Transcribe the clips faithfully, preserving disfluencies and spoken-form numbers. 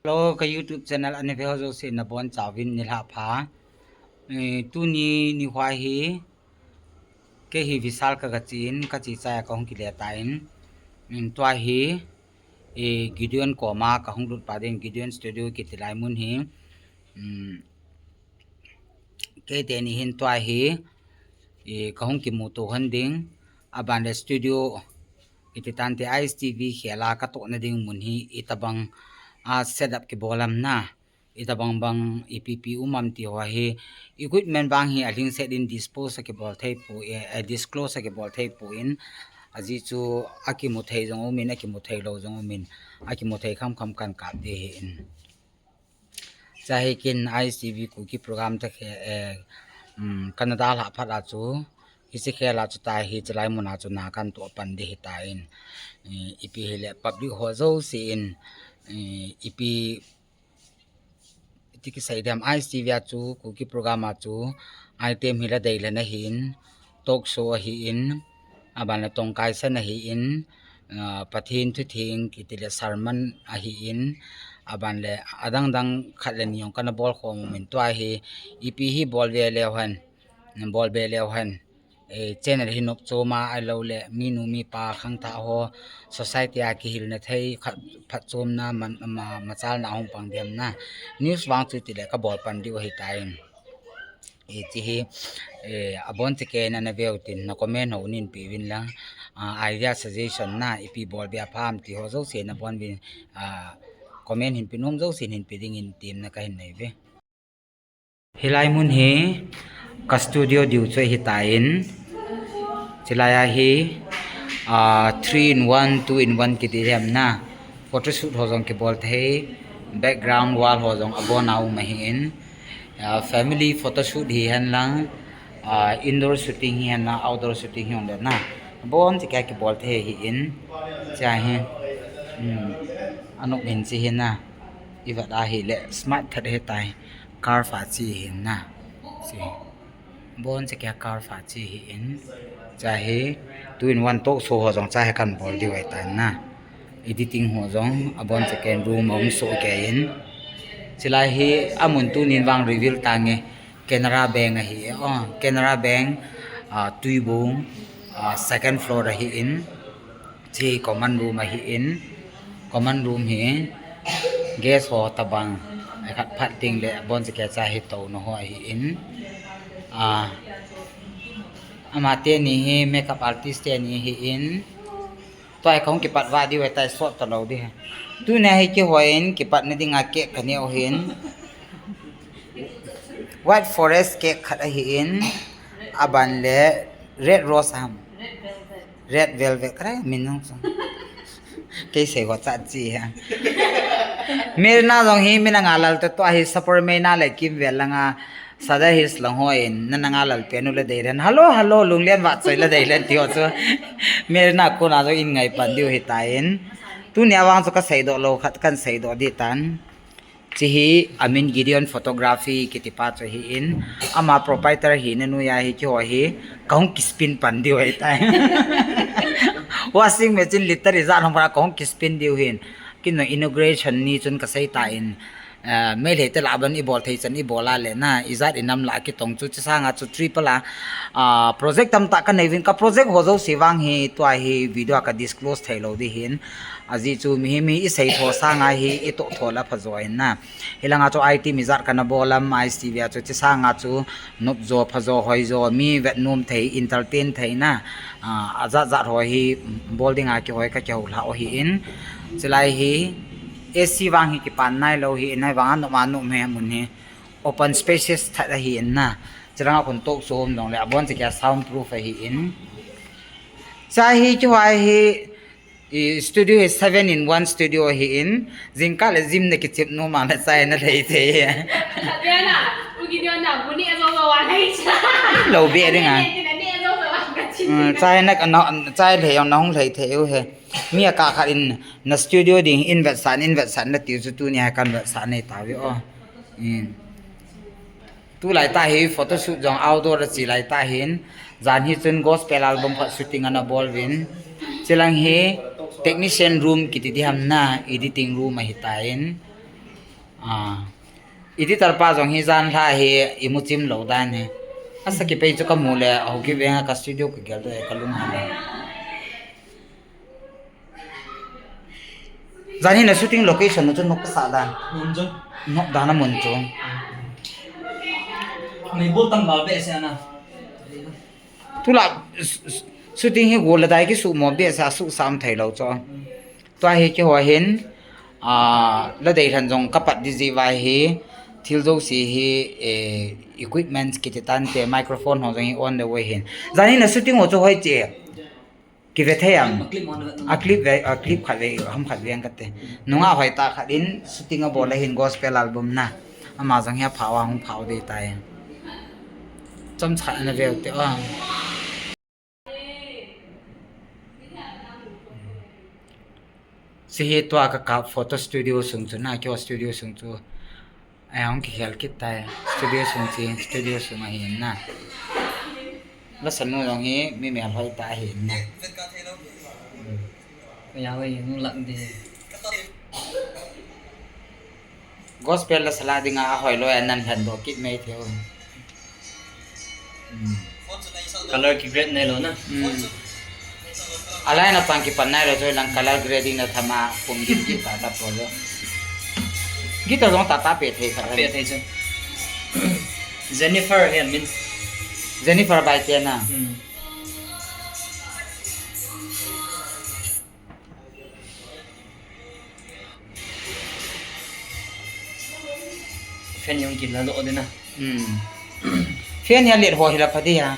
Hello, ka YouTube channel ana ve ho jouse nabonchauvin nilhah pha. Eh, tuni nikho hi kei hi Vishal ka, ka che in, ka che chai a kahung kile tan. Mm, tua hi, eh, Gideon koma kahung lut pa ding, Gideon Studio kiti lai mun hi. Mm, keiteni hin tua hi, eh, kahung kimuto hon ding. Aban le studio, iti tante I S T V khel a katohna ding mun hi, itobang, ah, setup kibol am na. Itobang bang ipi ipi um am ti ho hi, equipment vang hi alhingset in dispose akibol thei poi, eh, disclose akibol thei poi in, ajeh chu akimu thei jong um in, akimu thei lou jong um in, akimu thei kham kham kan kap ding ahi in. Cha hi kin I S T V Kuki program ta khe, eh, um, Canada lah phat a chu, hiche khel a chu ta hi, chulai mun a chu na kan toh pan ding ahi tan, eh, ipi hile public ho jouse in, eh, ipi Iti kisei diam, I S T V a chu, Kuki program a chu, item hi la dei le na hin, talk show ahi in, aban le tongkai san ahi in, ah, Pathen thu theng kiti le sermon ahi in, aban le adang dang khat le ni jong kana bol khom um in tua hi, ipi hi bol ve leu hen, bol ve leu hen. Eh, channel hi nop chom a, ahilou le, minu mipa khangthah ho, society a kihilna thei, khat phatchomna, man, ma, machalna ahung pang diam na. News vang chu tile kabol pan diu ahi tan. Eh, hiche hi, eh, abon chekei in ana veu tin, na comment ho nin pe uvin lang, ah, idea suggestion na, ipi bol ve apha am ti ho jouse nabon uvin, ah, comment hin pe nom jouse hin pe ding in temna kahin nei uve. Hilai mun hi ka studio diu chu ahi tan. Chulai a hi, ah, three in one, two in one kiti diam na. Photoshoot ho jong kibol thei. Background wall ho jong abon a um ahi in. Ah, family photoshoot hihen lang. Ah, indoor shooting hihen lang, outdoor shooting hihen lang na. Abon chekei a kibol thei ahi in. Cha hi. Hmm. Anop in chi hi na. Ivet a hile smart that ahi tai. Car fa chi hin na. Chi. Abon chekei a car fa chi ahi in. Cha hi two in one talk show ho jong cha hi kan bol diu ahi tan na. Editing ho jong abon chekei in room a um soh kei in. Chulai hi amun tunin vang reveal tange. Canara Bank ahi. Oh, Canara Bank, ah, Tuibong, ah, second floor ahi in. Chi common room ahi in. Common room hi guest ho tabang, eh, khat phat ding le abon chekei cha hi touna ho ahi in. Ah, ama teni hi makeup artist teni ahi in. Tua hi kahung kipat vah diu ahi tai, sot talou ding ahi. Tunia hi kihoi in kipatna dinga cake kaneh u ahin. White forest cake khat ahi in. Aban le red rose ham. Red velvet, karai min jong chu. Kei sei ho cha chi ha. Mirna jong hi min anga lal ta, tua hi Sapormeina le Kimvel langa Sadar Hills lang ho in, na nanga lal pen u la dei len. Hello, hello, Lunglian Vahchoi la dei len ti ho chu. Mirna kona jong in ngai pan diu ahi tan. Tunia vang chu ka seidoh lou khat kan seidoh ding tan. Chi hi amin Gideon Photography kiti pa chu ahi in, ama proprietor hina noiya hi kihou hi kahung kispin pan diu ahi tai. Washing machine liter ijat hom para kahung kispin diu ahin. Kin jong inauguration ni chun kasei tan, eh, Meitei te lah a ban ibol thei chan ibol a le na, ijat inam lah a kitong chu, chi sanga chu triple a, ah, project tamtah kanei uvin, ka project ho jouse vang hi tua hi video a ka disclose thei lou ding ahin. Ajeh chu mihem hi isei tho sanga hi itoh tho le pha jo ahin na. Hilanga chu item ijat kana bol am, I S T V a chu chi sanga chu nop jo, pha jo, hoi jo, mi vet nom thei, entertain thei na. Ah, ajat jat ho hi bol dinga kihoi ka kihou lha u ahi in. Chulai hi A C vang hi kipan nai lou ahi in, ahivanga nop a nop me mun hi open spaces that ahi in na. Chulanga khun talk show um jong le abon chekei a sound proof ahi in. Cha hi kihoi hi, i, studio hi seven in one studio ahi in, jingkah le gym na kichep nom a le chai na lhei thei. Khat ve na, u Gideon na, bu neh jou jou a lhei cha. Lou be ding a. Neh, neh, neh jou jou a ka chin. Hmm, chai na, na, chai lhei jong na hung lhei thei u ahi. Mi a kah khat in na studio ding in vetsah, in vetsah na tiu chu tunia kan vetsah nei tauve o. Hmm. Tulai tah hi photoshoot jong outdoor a chi lai tah hin, jan hi chun gospel album khat shooting ana bol uvin. Chilang hi technician room kiti diham na, editing room ahi tan. Ah. Editor pa jong hi jan lha hi imu chim lou dan hi. Asa kipei chu kamu le, Haokip veng a ka studio kagel doh e, kalung hang. Jan hi na shooting location chu nop kasah dan. Mun chu. Nop dan a mun chu. Mei bol tam ba be se ana. Tulai, s-, s-, shooting hi gol le dai kisumo be sa suhsam thei lou chu. Tua hi keiho hin, ah, la dei lhan jong kapat di ji vai hi, thil jouse hi, eh, equipments kiti tante, microphone ho jong hi on the way hin. Jan hi na shooting ho chu hoi che. Kive thei am? A clip ve, a clip khat ve, ham khat ve ang kate. Nunga hoi ta khat in shooting abol a hin gospel album na. Ama jong hi aphao a hung phao ding tai. Chomcha na ve u te a. Hiche hi tua ka kap photo studio sung chu na, keiho studio sung chu. Ai, hung kikhel kit tai. Studio sung chu, studio sung ahi na. Lasa nu jong hi mi melhoi tah ahi na. Ka ya wei hung lak di. Gospel lasa la dinga ahoi loi a nan lhen doh kit mai thei u. Hmm. Color ki grade nai lou na. Hmm. Alai na pang kipan nai lou, choi lang color grading na thama pum git git ta ta po jo. Guitar jong tata pe thei kha. Pe thei chu. Jennifer hian min. Jennifer bai te na. Hmm. Fan jong kila lo de na. Hmm. Fan ya let ho hila pha di ha.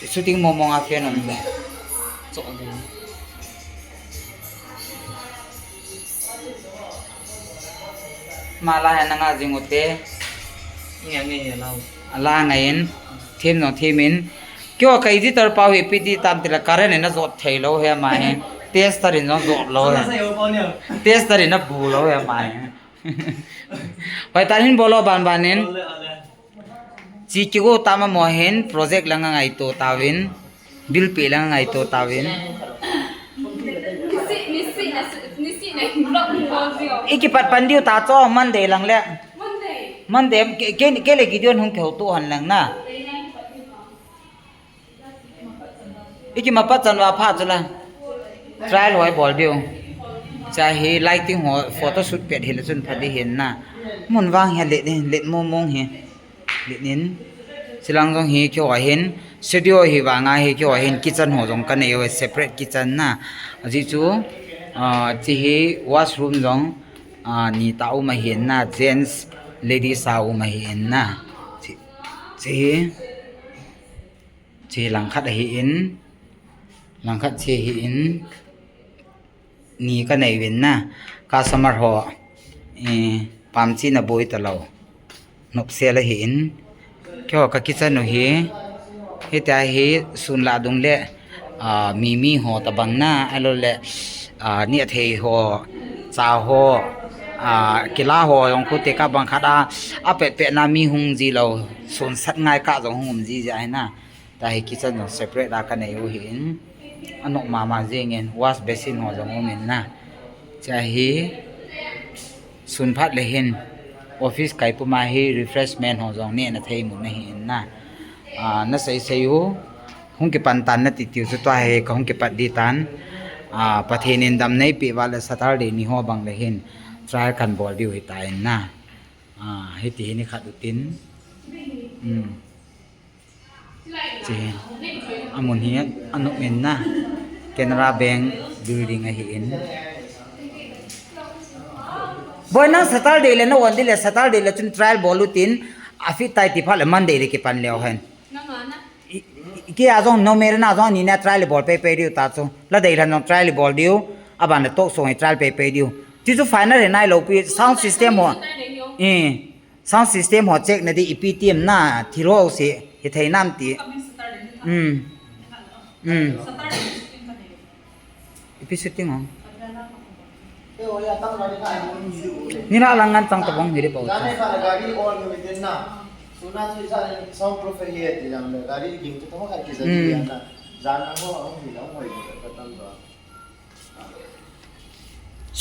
Shooting mo mo nga fan on. Cho de. Mala ha na nga jing u te. Nga nge ya lau. Ala nga in. Thim no thim in. Keiho ka editor pau hi ipi ti tam tile current in ajot thei lou hi ama hi. Tester in jong jot lou hi. Tester in abu lou hi ama hi. Hoi ta hin bol o ban ban in. Chi kigo tam amo hin project lang angaito tauvin. Bill pe lang angaito tauvin. Ikipat pan diu ta cho Monday lang le. Monday ke, ke, ke le Gideon hung kihouto han lang na. Iki mapachan uva pha chula. Trial hoi bol diu. Cha hi lighting ho photo shoot pet hile chun pha di hin na. Mun vang hi let, let mo mong hi. Let in. Chilang jong hi keiho hin. Studio hi vanga hi keiho hin kitchen ho jong kanei u separate kitchen na. Aji chu, ah, chi hi washroom jong, ah, ni ta um ahin na. Gents, ladies a um ahin na. Chi, chi hi. Chi langkhat ahin, langkhat chi ahin, ni kanei uvin na, customer ho, eh, pam chi na boi talou, nopsel ahin, keiho ka kitchen u hi, hitia hi sun lah dung le, ah, mimi ho tabang na, ahilou le, ah, ni athei ho, cha ho, ah, kila ho jong khu te ka bang khat a, apet pet na mi hung ji lou, sun sat ngai ka jong hung um ji ji ahi na. Tahi kitchen jong separate a kanei u ahin. Anop mama jingin wash basin ho jong um in na. Chahi sun phat le hin office kai puma hi refreshment ho jong neh na thei mun ahin na. Ah, na sei sei u hung kipan tan na ti tiu chu tua hi ka hung kipat di tan. Ah, Pathen in dam nei pe uva le Saturday ni ho bang le hin trial kan bol diu hi ta in na. Ah, hiti hi ni khat u tin. Hmm. Chi, amun hi anop in na. Canara Bank building ahin. Boi nang Saturday le na on di le Saturday le chun trial bol u tin. Afit tai ti phat le Monday le kipan leu hen. I, i, kia jong no mere na jong ni na trial bol pei pei diu ta chu. La dei lhan jong trial bol diu. Aban le tok song hi trial pei pei diu. Ti chu final hi nai lou pi sound system ho. Eh. Sound system ho check na di ipi ti em na thil ho se hi thei nam ti. Um. Um. Ipi shooting ho. Nila lang ngan chang tabang hi di pau. Jana hi pha gari on hi din na. Suna chu isa sound proof hi ti lang le gari ging chu tamo khat ki jani na. Jana ho ang hi lang hoi ka tam ba.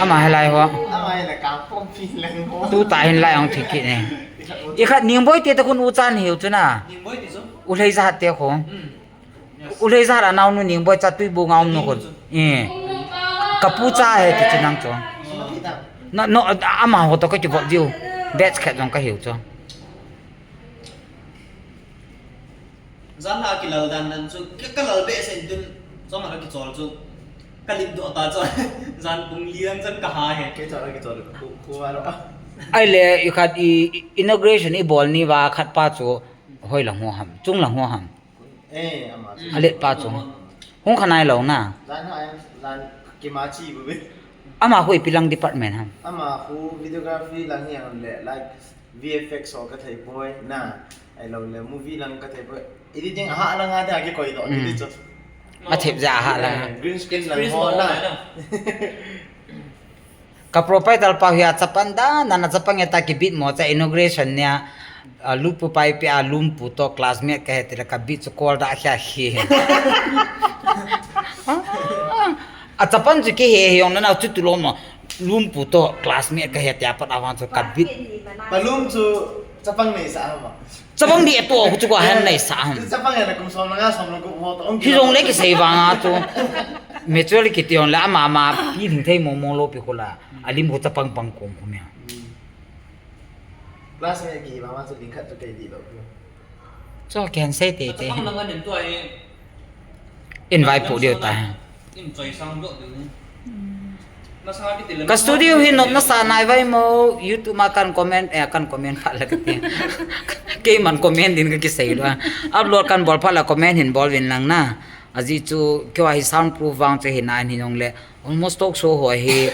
Ama helai ho. Tu ta hin lai ong thikit ne. I khat Ningboi te ta khun u chan hiu chu na. U Lheizahat te khu. U Lheizahat a naonu Ningboi cha Tuibu nga um nu khun. Eh. Ka pu cha he ti chu nang chu. No, no, ama ho to ka kivop diu. Batch khat jong ka hiu chu. Jan a kilal dan nan chu, ka, ka lal behseh in tun, chomkhat ka kichol chu, ka lim doh ta chu, jan pung li lang chan ka ha he. Kei chol, kei chol, khu, khu a lo. Ahile, i khat i, i, inauguration i bol ni va khat pa chu, hoi lang ho ham, chung lang ho ham. Eh, ama chu. A let pa chu. Hung kha nai lo na. Jan ha, jan kimachi bu be. Ama khu ipi lang department ham. Ama khu videography lang hi ang le, like, V F X ho ka thei poi, na, ahilou le, movie lang ka thei poi. Editing a ha lang a dia kikoi doh, Mm. ti chu. A thep ja a ha lang a. Eh, green screen lang Screen ho small na. na. Ka proprietor pa hi a chapang da, na na chapang e ta kibit mo cha inauguration nia, a, lupu pai pe a lumpu to classmate ka he ti le ka bit chu call da khia khi. A chapang chu ki he he yong na na chu tu lo mo. Lumpu to classmate ka he ti a pat a vang chu ka bit. Palum chu chapang nei sa ma. Chapang di to chu ko han nei sa ham. Chapang ya na kum som na nga som na kum ho to. Hi jong le kisei vang a chu. Mature kiti jong le ama ama pi ling thei mo mo lo pi ko la. Alim ko chapang pang kum kum ya. Classmate ki ba ma chu ling khat chu kei di lo. Cho ken sei te te. Chapang lang an tu ai. Invite pu diu ta. In choi sang doh diu. Ka studio hi nop nasa nai vai mo, YouTube ma kan comment, eh, kan comment phat la kati. Keiman comment din ka kisei lou. Upload kan bol phat la comment hin bol vin lang na. Ajeh chu keiho hi soundproof vang chu hina ahin, hijongle almost talk show ho hi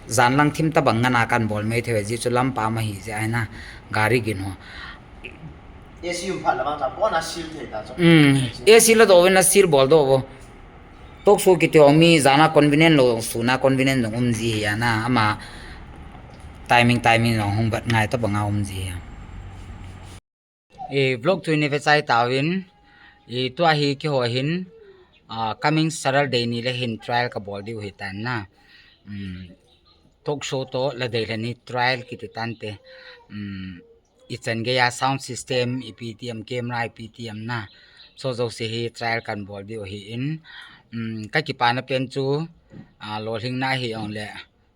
jan lang thim tabang ngana kan bol mai thei, ajeh chu lampa ma hi jeh ahi na, gari gin ho. AC um phat la vang cha pon a seal thei ta chu. Um, AC la doh uvin la seal bol doh uvo. Talk show kiti ho mi jana convenient lou, suna convenient jong um ji hi ana, ama timing, timing jong hung bat ngai tabang a um ji hi. E, vlog chu ina ve chai tauvin, e, tua hi keiho hin, a, coming Saturday ni le hin trial ka bol diu hi tan na. Um, talk show toh la dei le ni trial kiti tante. Um, ichan gei a sound system ipi ti em, camera ipi ti em na. Chu jouse hi trial kan bol diu ahin, um, ka kipana pen chu, a, lolhing na hi jongle,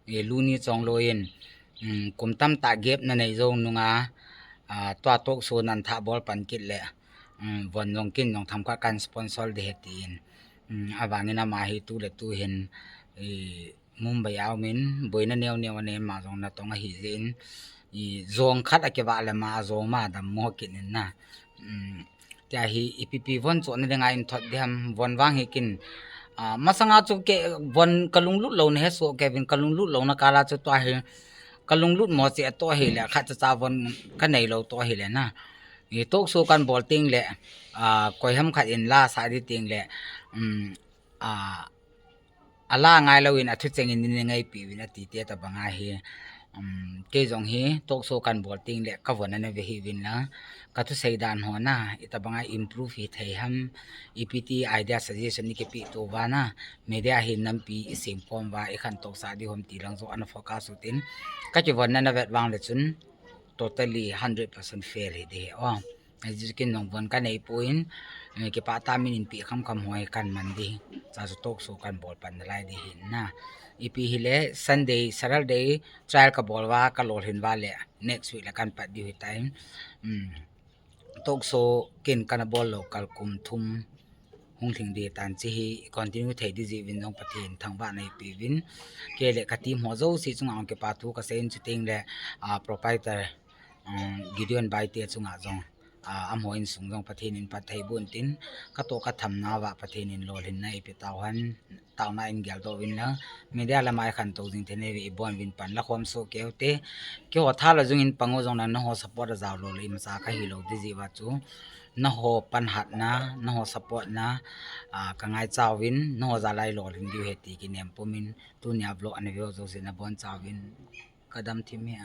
e, luni chong lou in, um, kum tamtah gap na nei jou nunga, a, tua talk show nan tha bol pan kit le, um, von jong kin jong themkhat kan sponsor ding ahi tin. Um, avangin ama hi tu le tu hin, e, Mumbai a um in, boina neo neo anei, ama jong natong ahi jeh in, i jong khat a kivah le ama jong ama dammo kit in na. Um, tia hi ipi ipi von chohna dinga in thot ding ham, von vang hi kin, a, masanga chu kei von ka lunglut louna hi soh kei uvin, ka lunglut louna kala chu tua hi, ka lunglut mo cheh toh hi le, khat cha cha von ka nei lou toh hi le na. I talk show kan bol teng le, a, koi ham khat in la sah ding teng le, um, a, a la ngai lou in a thucheng in nei ngaipi uvin ati te tabang ahi. Um, kei jong hi talk show kan bol teng le ka von ana ve hih uvin lang, ka thusei dan ho na, itabang a improve hi thei ham, ipi ti idea suggestion ni kipe to uva na, media hi nampi i sem khom uva, i khantou sah ding ham ti lang jong ana focus u tin, ka kivon na na vet vang le chun, totally hundred percent fail hi ding ahi. Oh, ajeh chu kin jong von ka nei poi, eh, kipah tah in inpi kham kham ho hi kan man ding. Cha chu talk show kan bol pan nalai ding ahi na. Ipi hile Sunday, Saturday, trial ka bol uva, ka lolhin uva le next week la kan pat diu ahi tai. Um, talk show kin kana bol lou kal kum thum hung lhing ding tan, hiche hi continue thei ding jeh uvin jong Pathen thangvahna eipe uvin. Kei le ka team ho jouse chunga jong kipa thu ka sei in, chuteng le, a, proprietor, um, Gideon Baite chunga jong, a, amaho insung jong Pathen in phatthei boh in tin, ka toh ka tham nauva Pathen in lolhinna eipe tauhen, taona in geldoh uvin lang, media lama i khantou jing thei nai uve, i bon uvin pan la khom soh kei ute. Keiho tha la jung in pang u jong lang, nangho support a jao lou le imacha ka hilou ding jeh uva chu, nangho panhatna, nangho support na, a, ka ngaicha uvin, nangho jal a i lolhin diu ahi ti kinem pum in, tunia vlog ana ve u jouse nabonchauvin ka damthim e.